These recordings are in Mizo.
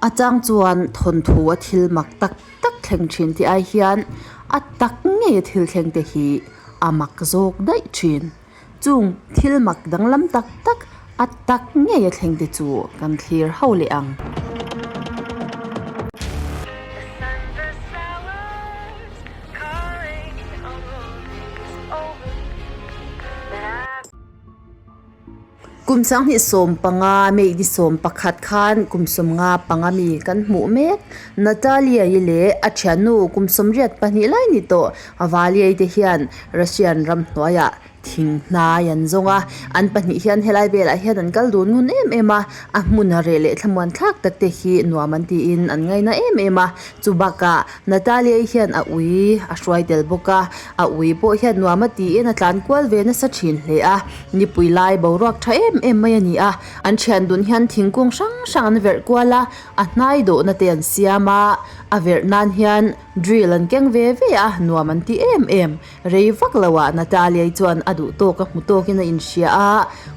A chang chuan thawnthu a thil mak tak tak thleng thin tih ai hian a tak ngei a thil thleng te hi a mak zawk daih thin. Chung thil mak danglam tak tak a tak ngei a thleng te chu kan thlir ho leh ang. Kum 2015 May ni 11 khan kum 55 mi kan hmuh mek. Natalia-i leh a thiannu kum 82 lai ni tawh Valia-i te hian Russian ramhnuaiah thing hnai an zawng a. An pahnih hian helai velah hian an kal dun ngun em em a, a hmun reh leh thlamuan thlak tak te hi nuam an tiin an ngaina em em a. Chu bakah Natalia-i hian a ui a hruai tel bawk a, a ui pawh hian nuam a tiin a tlan kual ve nasa thin hle a, nipui lai boruak tha em em mai a ni a, an thian dun hian thingkung hrang hrang an verh kual a, a hnai dawhna te an siam a, a verh nan hian drill an keng ve ve a, nuam an ti em em. Rei vak lo ah Natalia-i chuan a duh tawk a hmu tawkin a inhria a,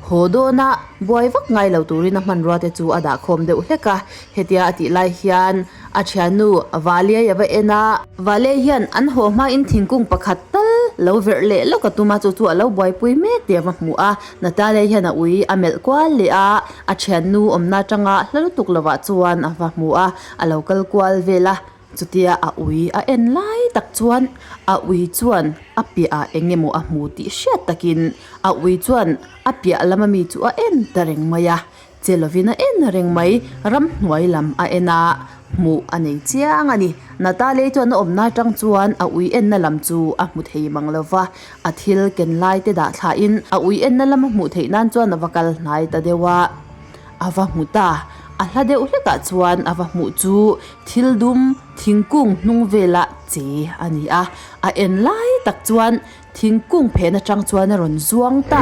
haw dawna buai vak ngai lo turin a hmanrua te chu a dah khawm deuh hlek a, hetia a tih lai hian a thiannu Valiai a va en a. Valiai hian an haw hmain thingkung pakhat tal lo verh leh lawk a tum a, chu chu a lo buaipui mek tih a va hmu a, Natalia hian a ui a melh kual leh a, a thiannu awmna atanga hla lutuk lovah chuan a va hmu a, a lo kal kual vel a. Chutia a ui a en lai tak chuan a ui chuan a piah ah eng emaw a hmu tih hriat takin a ui chuan a piah lama mi chu a en ta reng mai a, che lovin a en reng mai, ramhnuai lam a en a, hmuh a nei chiang a ni. Natalie chuan a awmna atang chuan a ui enna lam chu a hmu thei mang lo va, a thil ken lai te dah thlahin a ui enna lam a hmuh theih nan chuan a va kal hnai ta deuh a. A va hmu ta, a hla deuh hlekah chuan a va hmuh chu thil dum thingkung hnung vela che a ni a, a en lai tak chuan thingkung phen atang chuan a rawn zuang ta.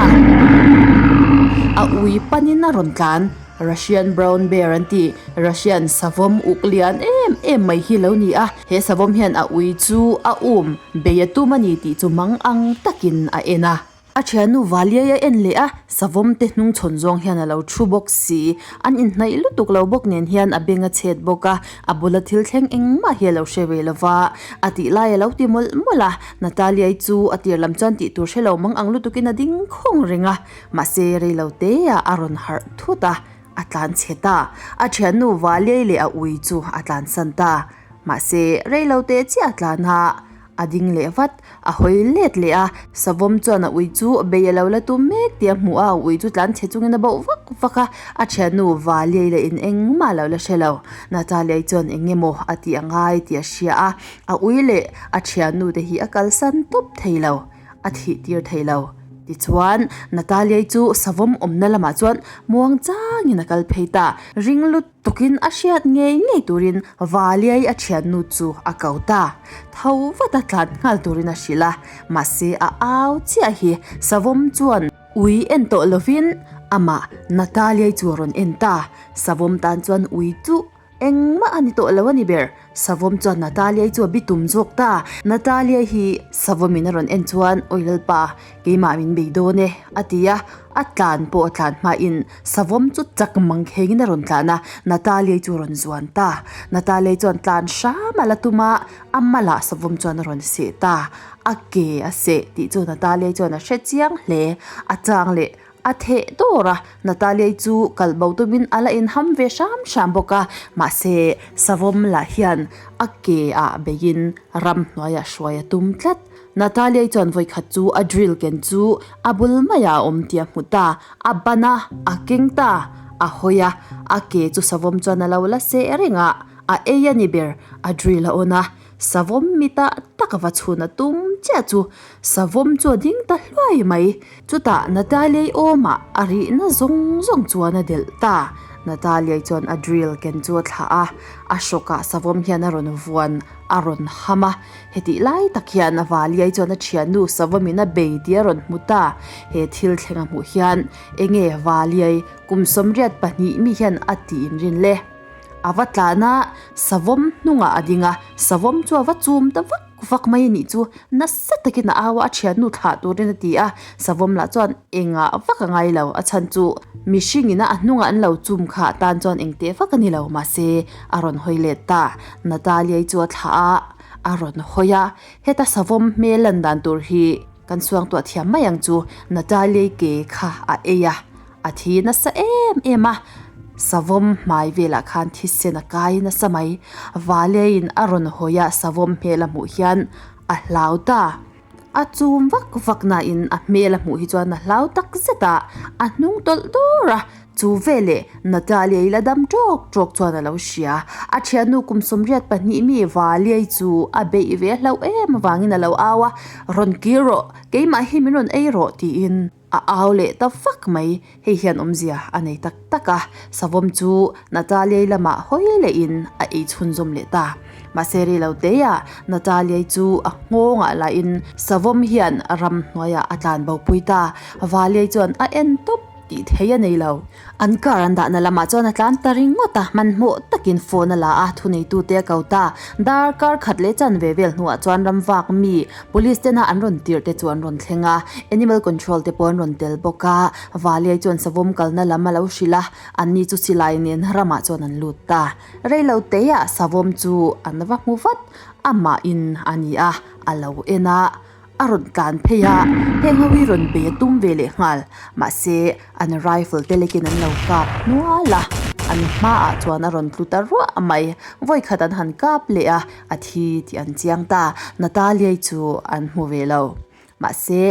A ui panin a rawn tlan, Russian brown bear an tih, Russian savawm uk lian em em mai hi lo ni a, he savawm hian a ui chu a um bei a tum a ni tih chu mang ang takin a en a. A thiannu Valiai a en leh a, savawm te hnung chhawn zawng hian a lo thu bawk si. An inhnaih lutuk lo bawk nen hian a beng a chhet bawk a, a bula thil thleng engmah hi a lo hre ve lo va. A tih lai a lo ti mawlh mawlh a, Nataliai chu a tir lam chuan tih tur hre lo mang ang lutukin a ding khawng reng a, mahse rei lo teah a rawn harh thut a, a tlan chhe ta. A thiannu Valiai leh a ui chu a tlansan ta. Mahse rei lo te chiah a tlan a. A ding leh vat, a hawi let leh a, savawm chuan a ui chu bei a lo la tum mek tih a hmuh a, a ui chu tlan chhe chungin a bauh vak vak a, a thiannu Valiai leh in engmah lo la hre lo. Nataliai chuan eng emaw a tih a ngai tih a hria a, a ui leh a thiannu te hi a kalsan tawp thei lo, a thih tir thei lo. Tichuan, Nataliai chu savawm awmna lamah chuan muang changin a kal phei ta, ring lut. Tukin a hriat ngei ngei turin Valiai a thiannu chu a ko ta. Tho vat a tlan nghal turin a hrilh a, mahse a au chiah hi Savawm chuan ui en tawh lovin amah Nataliai chu a rawn en ta. Savawm tan chuan ui chu engmah a ni tawh lo a ni ber. Savawm chuan Nataliai chu a bitum zawk ta. Nataliai hi Savawmin a rawn en chuan Awi Lalpa, keimah min bei dawn e a ti a, a tlan pawh a tlan hmain Savawm chu chak mang khengin a rawn tlan a, Natalie chu a rawn zuan ta. Natalie chuan tlan hram a la tum a, a malah savawm chuan a rawn seh ta. A ke a seh tih chu Natalie chuan a hre chiang hle. A chang leh a theh dawr a, Natalie chu kal bo tumin a la inham ve hram hram bawk a, mahse savawm lah hian a ke ah beiin ramhnuaiah hruai a tum tlat. Natalia-i chuan vawikhat chu a drill ken chu a bul maiah a awm tih a hmu ta. A ban a, a keng ta, a hawi a, a ke chu savawm chuan a lo la seh reng a, a ei a ni ber, a drill a on a, savawm mitah tak a va chhun a tum chiah chu savawm chu a ding ta hluai mai. Chutah Natalia-i awmah a rihna zawng zawng chuan a delh ta. Natalia-i chuan a drill ken chu a thlah a, a hrawkah savawm hian a rawn vuan a rawn ham a. Hetih lai tak hian a Valiai chuan a thiannu Savamin a bei tih a rawn hmu ta. He thil thleng a hmuh hian enge Valiai kum 82 mi hian a tih inrin le? A va tlan a, Savawm hnungah a ding a, Savawm chu a va chum ta vak vak mai a nih chu. Nasa takin a au a, a thiannu thlah turin a ti a. Savawm lah chuan engah vak a ngai lo, a chhan chu mihring ina a hnungah an lo chum kha tan chuan engteh vak a ni lo, mahse a rawn hawi let ta. Natalia-i chu a thlah a, a rawn hawi a, heta savawm hmel lan dan tur hi kan suangtuah thiam mai ang chu. Natalia-i ke kha a ei a, a thi nasa em em a, savawm hmai velah khan thisen a kai nasa mai. Valiain a rawn hawi a, savawm hmel a hmuh hian a hlau ta. A chum vak vak nain a hmel a hmuh hi chuan a hlau tak zet a, a hnung tawlh dawr a, chu veleh Natalia-i la dam tawk tawk chuan a lo hria. A thiannu kum 82 mi Valiai chu a beih ve hlauh em avangin a lo au a, Rawn kir rawh, keimah hi min rawn ei rawh tiin. A au leh ta vak mai, hei hian awmzia a nei tak tak a, savawm chu Natalia-i lamah hawi lehin a ei chhunzawm leh ta. Mahse rei lo teia Natalia-i chu a nghawngah lahin savawm hian ramhnuaiah a tlan bopui ta, Valia-i chuan a en tawp tih thei a nei lo. An car an dahna lamah chuan a tlan ta ringawt a, hmanhmawh takin phone a la a, thuneitute a ko ta. Darkar khat leh chanve vel hnuah chuan ramvak mi police tena an rawn tirh te chu an rawn thleng a, animal control te pawh an rawn tel bawk a. Valiai chuan savawm kalna lam a lo hrilh a, anni chu silai nen ramah chuan an lut ta. Reilo teiah savawm chu an va hmu vat, amahin a ni a, a lo en a. A rawn tlan phei a, heng ho hi rawn bei a tum ve leh nghal. Mahse, an rifle te lekin an lo kap hnual a, an hmaah chuan a rawn tlu ta ruah mai. Vawikhat an han kap leh a, a thi tih an chiang ta. Natalia-i chu an hmu ve lo. Mahse,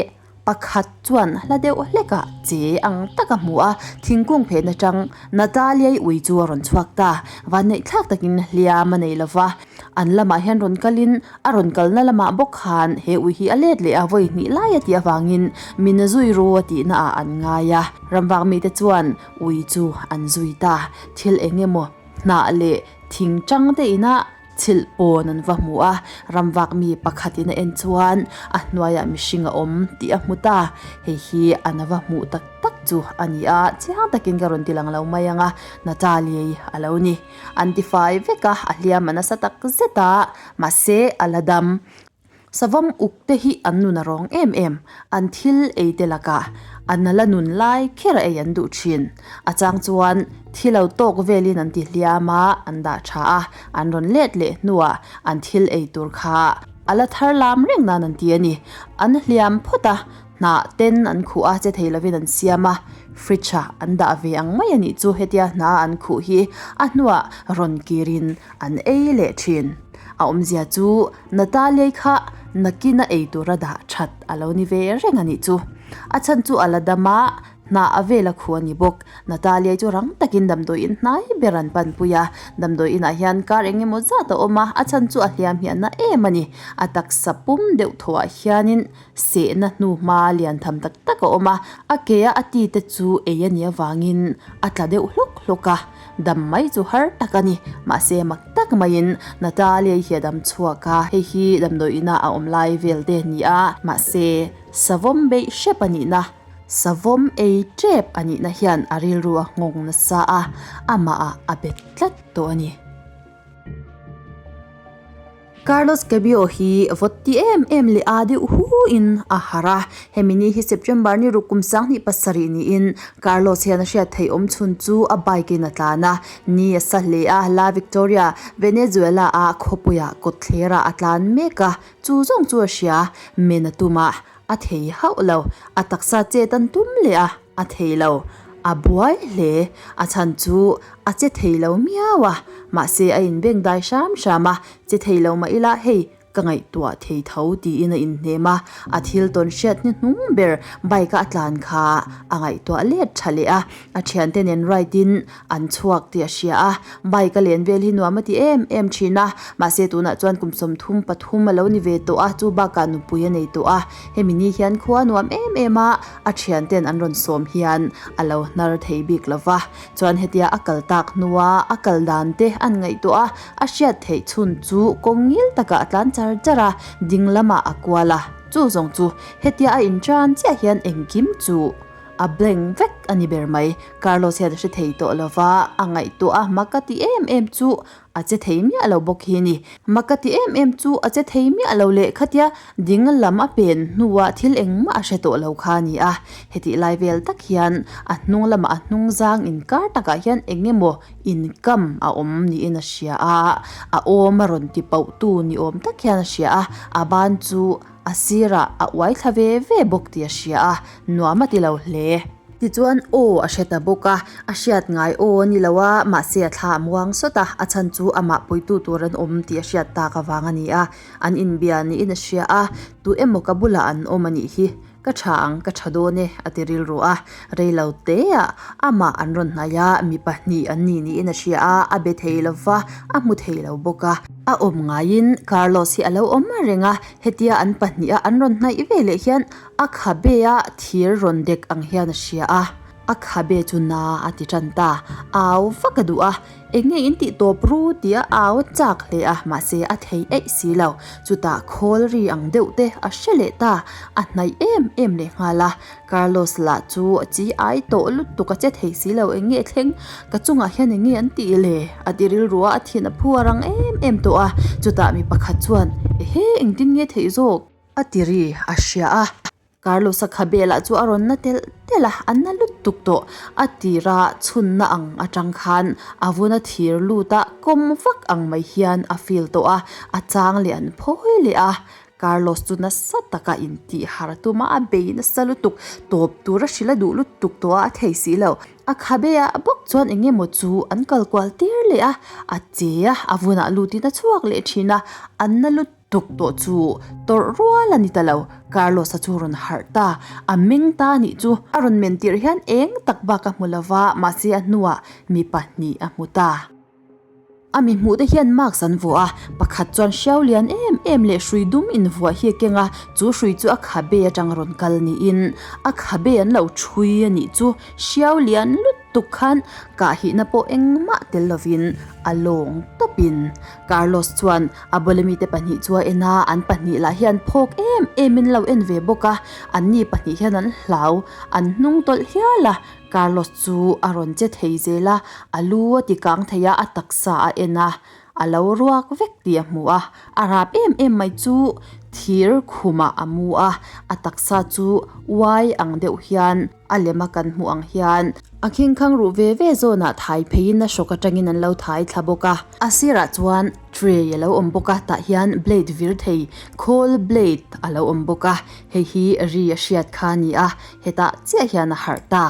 pakhat chuan hla deuh hlekah che ang tak a hmu a, thingkung phen atang Natalia-i ui chu a rawn chhuak ta. Vanneihthlak takin hliam a nei lo va, an lamah hian rawn kalin A rawn kalna lamah bawk khan he ui hi a let leh a vawi hnih lai a tih avangin min zui ru a tihna ah an ngai a. Ramvak mite chuan ui chu an zui ta. Thil eng emaw hnah leh thing tang te inah chhilh pawn an va hmu a. Ramvak mi pakhat in a en chuan a hnuaiah mihring a awm tih a hmu ta. Hei hi an va hmuh tak tak chu a ni a, chiang takin ka rawn ti lang lo mai ang a, Natalie a lo ni. An tifai vek a, a hliam a nasa tak zet a, mahse a la dam. Savawm uk te hi an nun a rawng em em, an thil ei te lakah an la nun lai kher a ei an duh thin. A chang chuan thi lo tawk velin an ti hliam a, an dah tha a, an rawn let leh hnuah an thil ei tur kha a la thar lam reng nan an ti a ni. An hliam phawt a, Hnah ten an khuh a, che thei lovin an siam a, fridge ah an dah ve ang mai a nih chu hetia hna an khuh hi a hnuah rawn kirin an ei leh thin. A awmzia chu Natalia-i kha nakina ei tura dah that a lo ni ve reng a nih chu. A chhan chu a la dam a, hnah a vel a khuh a ni bawk. Natalia-i chu rang takin damdawi in hnai ber an panpui a, damdawi inah hian kar eng emaw zat a awm a, a chhan chu a hliam hi a na em a ni. A taksa pum deuh thawhah hianin Sehna hnu hma lian tham tak tak a awm a, a ke a a ti te chu ei a nih avangin a tla deuh hlawk hlawk a, dam mai chu har tak a ni. Mahse mak tak maiin Natalia hi a dam chhuak a, hei hi damdawi ina a awm lai vel te a ni a, mahse savawm beih hrep a nihna, savawm ei tep a nihna hian a rilru a nghawng nasa a, amah ah a bet tlat tawh a ni. Carlos Cabello hi vawt ti em em leh a deuh hu in a harh a, hemi ni hi September ni ruk kum 27 niin Carlos hian a hriat theih awm chhun chu a bike in a tlan a, ni a sa hle a, La Victoria, Venezuela a khawpuiah kawtthler ah a tlan mek a, chu zawng chu a hria, men a tum a, a thei hauh lo, a taksa chet an tum leh a. A thei lo. A buai hle. A chhan chu a che thei lo miau a. Mahse a inbeng dai hram hram a, che thei lo mah ila hei ka ngaihtuah thei tho tiin a inhnem a. A thil tawn hriat hni hnung ber bike a a tlan kha a ngaihtuah let tha leh a. A thiante nen ride in an chhuak tih a hria a. Bike a len vel hi nuam a ti em em thin a. Mahse tunah chuan kum 33 a lo ni ve tawh a, chu bakah nupui a nei tawh a. Hemi ni hian khua nuam em em a. A thianten an rawn sawm hian a lo hnar thei bik lo va, chuan hetia a kal tak hnua a kal dan te an ngaihtuah a, a hriat theih chhun chu kawng ngil takah a tlan char char a, ding lamah a kual a, chu zawng chu hetia a intan chiah hian engkim chu A blank vek a ni ber mai. Carlos hian a hre thei tawh lo va, a ngaihtuah a, mak a ti em em chu a che thei miah lo bawk hi a ni. Mak a ti em em chu a che thei miah lo leh khatia ding lam a pen hnuah thil engmah a hre tawh lo kha a ni a. Hetih lai vel tak hian a hnung lamah a hnung zang inkar takah hian eng emaw inkam a awm niin a hria a, a awm a rawn ti pauh tu ni awm tak hian a hria a, a ban chu a sirah a uai thla ve ve bawk tih a hria a, nuam a ti lo hle. Tichuan aw a hre ta bawk a, a hriat ngai aw a ni lo a, mahse a thla a muang sawt a, a chhan chu amah puitu tur an awm tih a hriat tak avang a ni a, an inbia niin a hria a, tu emaw ka bulah an awm a nih hi. Ka tha ang, ka tha dawn e, a ti rilru a. Rei lo teah amah an rawn hnaih a, mi pahnih an ni niin a hria a, a be thei lo va, a hmu thei lo bawk a. A awm ngaiin Carlos hi a lo awm reng a, hetia an pahniha an rawn hnaih ve leh hian a khabe a thir rawn dek ang hian a hria a. A khabe chu na a ti tan ta, au vak a duh a, eng nge in tih tawp ru tia au a chak hle a, mahse a thei eih si lo. Chutah khawl ri ang deuh te a hre leh ta, a hnaih em em leh nghal a. Carlos lah chu a chi ai tawh lutuk a che thei si lo, eng nge thleng ka chungah hian eng nge an tih le? A ti rilru a, a thin a phu a rang em em tawh a. Chutah mi pakhat chuan, Ehe, engtin nge theih zawk? A ti ri a hria a. Carlos-a khabe lah chu a rawn na telh telh a, a na lutuk tawh. A tira chhunna ang atang khan a vuna thir lut a, kawm vak ang mai hian a feel tawh a, a chang leh an phawi leh a. Carlos chu nasa taka intih har a tum a, a bei nasa lutuk, tawp tura hrilh a duh lutuk tawh a, a thei si lo. A khabe ah bawk chuan eng emaw chu an kal kual tir leh a, a che a, a vunah lutin a chhuak leh thin a, a na lutuk. Tuk tawh chu tawrh rual a ni ta lo, Carlos-a chu rawn harh ta, a meng ta anih chu. A rawn men tirh hian eng tak bak a hmu lo va, mahse a hnuah mi pahnih a hmu ta. A mi hmuh te hian mask an vuah a, pakhat chuan hriau lian em em leh hrui dum invuah hi a keng a, chu hrui chu a khabe atang rawn kal niin a khabe an lo ṭhui anih chu. Hriau lian lutuk khan kahhihna pawh engmah tel lovin a lawng tawpin Carlos chuan A bula mite pahnih chu a en a, an pahnih lah hian phawk em em in lo en ve bawk a, an ni pahnih hian an hlau, an hnung tawlh hial a, Carlos chu a rawn che thei zel a, a lu a ti kang thei a, a taksa a en a, a lo ruak vek tih a hmu a, a rap em em mai chu thir khumah a mu a, a taksa chu uai ang deuh hian a lem a kan hmuh ang hian a khingkhang ruh ve ve zawnah thai pheiin a hrawk atangin an lo thai thla bawk a. A sirah chuan tray a lo awm bawk a, tah hian blade vir thei khawl blade a lo awm bawk a, hei hi ri a hriat kha a ni a, hetah chiah hian a harh ta.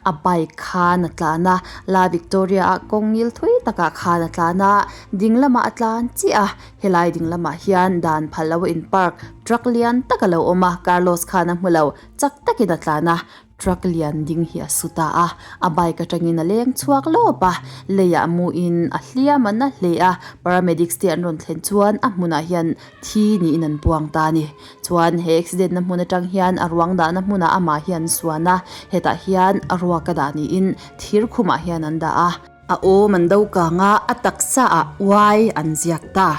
A bike khan a tlan a, La Victoria ah kawng ngil thui takah khan a tlan a, ding lamah a tlan chiah a, helai ding lamah hian dan phal lo a in park truck lian tak a lo awm a, Carlos khan a hmu lo. Chak takin a tlan a, truck lian ding hi a su ta a, a bike atangin a leng chhuak lawp a, leiah muin a hliam a na hle a, paramedics te an rawn thlen chuan a hmunah hian thi niin an puang ta a ni. Chuan he accident na hmun atang hian a ruang dahna hmunah amah hi an suan a, hetah hian a ruak a dah niin thir khumah hian an dah a. A awm an do kang a, a taksa ah uai an ziak ta.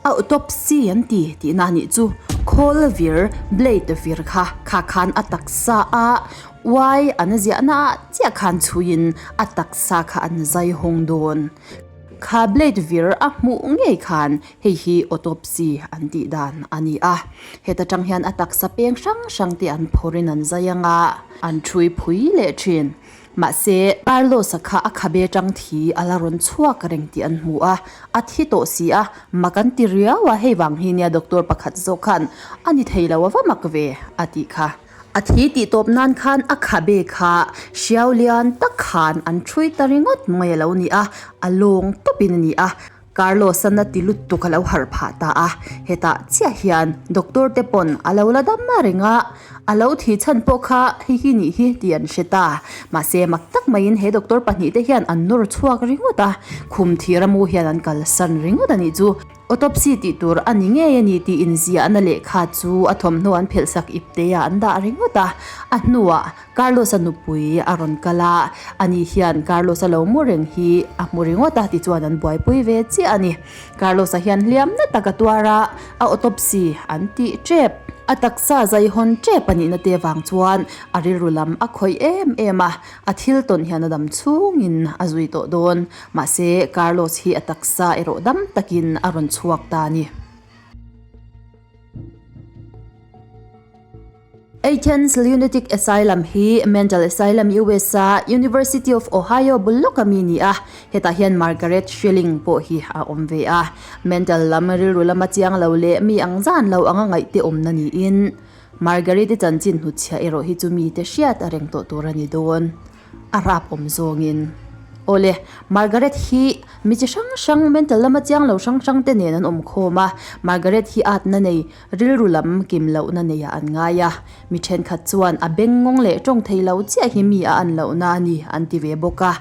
A autopsy an ti tihna a nih chu. Khawl vir, blade vir kha kha khan a taksa a uai an ziahna ah chiah khan chhuiin a taksa kha an zai hawng dawn. Kha blade vir a hmuh ngei khan hei hi autopsy an tih dan a ni a. Heta tang hian a taksa peng hrang hrang te an phawrhin an zai ang a, an ṭhui phui leh ṭhin. Mahse, Carlos-a kha a khabe tang thi a la rawn chhuak reng tih an hmu a, a thi tawh si a, mak an ti riau a, hei vang hi nia doctor pakhat zawk khan a ni thei lo a va mak ve a tih kha. A thi tih tawp nan khan a khabe kha hriau lian tak khan an ṭhui ta ringawt mai a lo ni a, a lawng tawpin a ni a. Carlos-a na ti lutuk a lo harh phah ta a, hetah chiah hian doctor te pawn a lo la dam reng a, a lo thih chhan pawh kha hei hi nih hi tih an hre ta. Mahse mak tak maiin he doctor pahnih te hian an nawr chhuak ringawt a, khum thir a mu hian an kalsan ringawt a nih chu. Autopsy tih tur a ni ngei a ni tih inziahna lehkha chu a thawmhnaw an phelh sak ip te ah an dah ringawt a, a hnuah Carlos-a nupui a rawn kal a, ani hian Carlos-a lo mu reng hi a hmu ringawt a tichuan an buaipui ve chiah a ni. Carlos-a hian hliam na tak a tuar a, a autopsy an tih tep. A taksa zaihawn tep a nihna te vang chuan a rilru lam a khawih em em a, a thil tawn hian a dam chhungin a zui tawh dawn. Mahse, Carlos hi a taksa erawh dam takin a rawn chhuak ta a ni. Athens Lunatic Asylum hi mental asylum USA University of Ohio bul lawka mi ni a, hetah hian Margaret Schilling pawh hi a awm ve a. Mental lam rilru lama chiang lo leh mi ang zan lo anga ngaihte awmna niin Margaret-i chanchin hnutchhiah erawh hi chu mite hriat a reng tawh tur a ni dawn. A rap awm zawngin. Awle, Margaret hi mi chi hrang hrang mental lama chiang lo hrang hrang te nen an awm khawm a, Margaret hi atna nei rilru lam kim lohna neiah an ngai a, mi thenkhat chuan a beng ngawng leh tawng thei lo chiah hi mi a an lohna a ni an ti ve bawk a,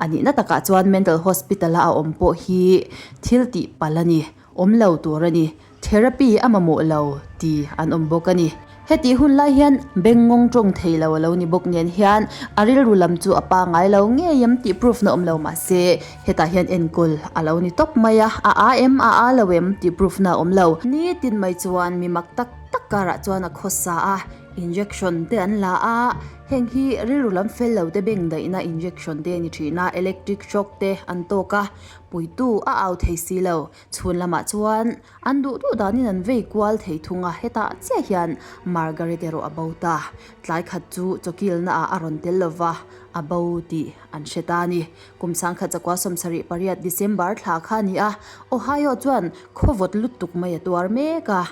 a nihna takah chuan mental hospital a a awm pawh hi thil tih palh a ni, awm lo tur a ni. Therapy a mamawh lo ti an awm bawk a ni. Hetih hun lai hian beng ngawng tawng thei lo a lo ni bawk nen hian a rilru lam chu a pangai lo ngei em tih proof na awm lo mah se hetah hian enkawl a lo ni tawp mai a, a a em a a lo em tih proof na a awm lo. Nitin mai chuan mi mak tak tak karah chuan a khawsa a, injection te an la a, heng hi rilru lam fel lo te beng daihna injection te a ni thin a, electric shock te an tawk a, puitu a au thei si lo. Chhun lamah chuan an duh duh danin an vei kual thei thung a, hetah chiah hian Margaret erawh a bo ta. Tlai khat chu chawkilna ah a rawn tel lova, a bo tih an hre ta a ni. Kum 1978 68 December thla kha a ni a, Ohio chuan khawvawt lutuk mai a tuar mek a,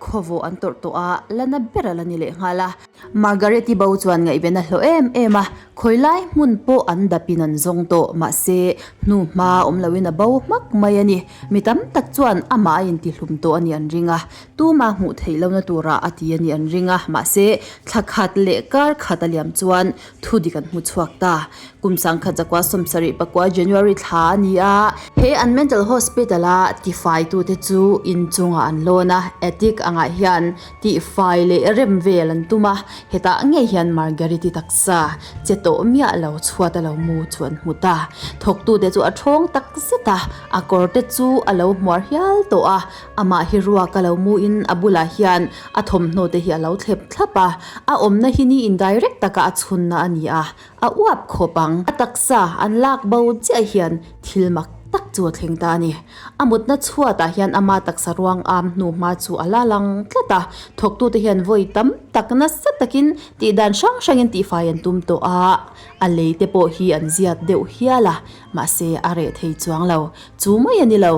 khawvawh an tawrh tawh a, la na ber a la ni lehnghal a. Margaret-i bo chuan ngaihven a hlawh em em a, khawi lai hmun pawh an dapin an zawng tawh, mahse hnu hma awm loin a bo hmak mai a ni. Mi tam tak chuan amah a intihlum tawh a nih an ring a, tuma hmuh theih lohna turah a ti a nih an ring a, mahse thla khat leh kar khat a liam chuan thu dik an hmu chhuak ta. Kum 1979 January thla a ni a, he an mental hospital-a tifaitute chu inchungah an lawn a, attic angah hian Tihfai leh rem vel an tum a, hetah ngei hian Margariti taksa che tawh miah lo chhuat a lo mu chu an hmu ta. Thawktute chu a thawng tak zet a, a kawr te chu a lo hmuar hial tawh a, amah hi ruak a lo mu in a bulah hian a thawmhnaw te hi a lo thlep thlap a, a awmna hi ni in direct taka a chhunna a ni a, A uap khawp ang. A taksa an lak bo chiah hian thil mak tak chu a thleng ta a ni. A mutna chhuatah hian ama taksa ruang am hnu hma chu a la lang tlat a. Thawktute hian vawi tam tak nasa takin tih dan hrang hrangin tihfai an tum tawh a, a lei te pawh hi an ziat deuh hial a, mahse a reh thei chuang lo. Chu mai a ni lo.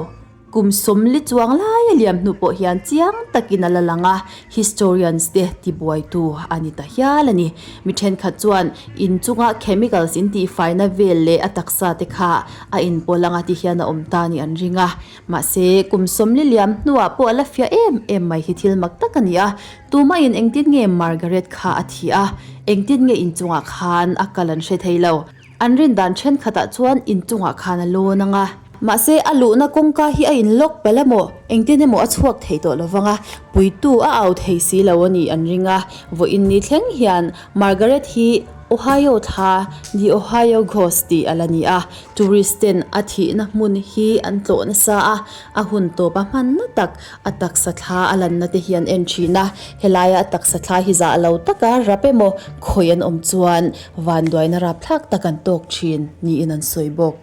Kum sawmli chuang lai a liam hnu pawh hian chiang takin a la lang a, historians te tibuaitu a ni ta hial a ni. Mi thenkhat chuan in chunga chemicals in tihfaina vel leh a taksa te kha a inpawlh anga ti hian a awm ta nih an ring a. Mahse, kum sawmli liam hnuah pawh a la fiah em em mai hi thil mak tak a ni a. Tumahin engtin nge Margaret kha a thih a, engtin nge in chungah khan a kal an hre thei lo. An rin dan thenkhatah chuan inchungah khan a lawn ang a. Mahse, a luhna kawngka hi a inlock palh emaw, engtin emaw a chhuak thei tawh lo vang a, puitu a au thei si lo a nih an ring a. Vawiin ni thleng hian Margaret hi Ohio thla, The Ohio Ghost tih a la ni a. Tourist ten a thihna hmun hi an tlawh nasa a, a hun tawp a hmanna tak a taksa thla a lanna te hi an en thin a. Helaia a taksa thla hi zah lo taka rap emaw khawi an awm chuan Vanduaina rapthlak tak an tawk thin niin an sawi bawk.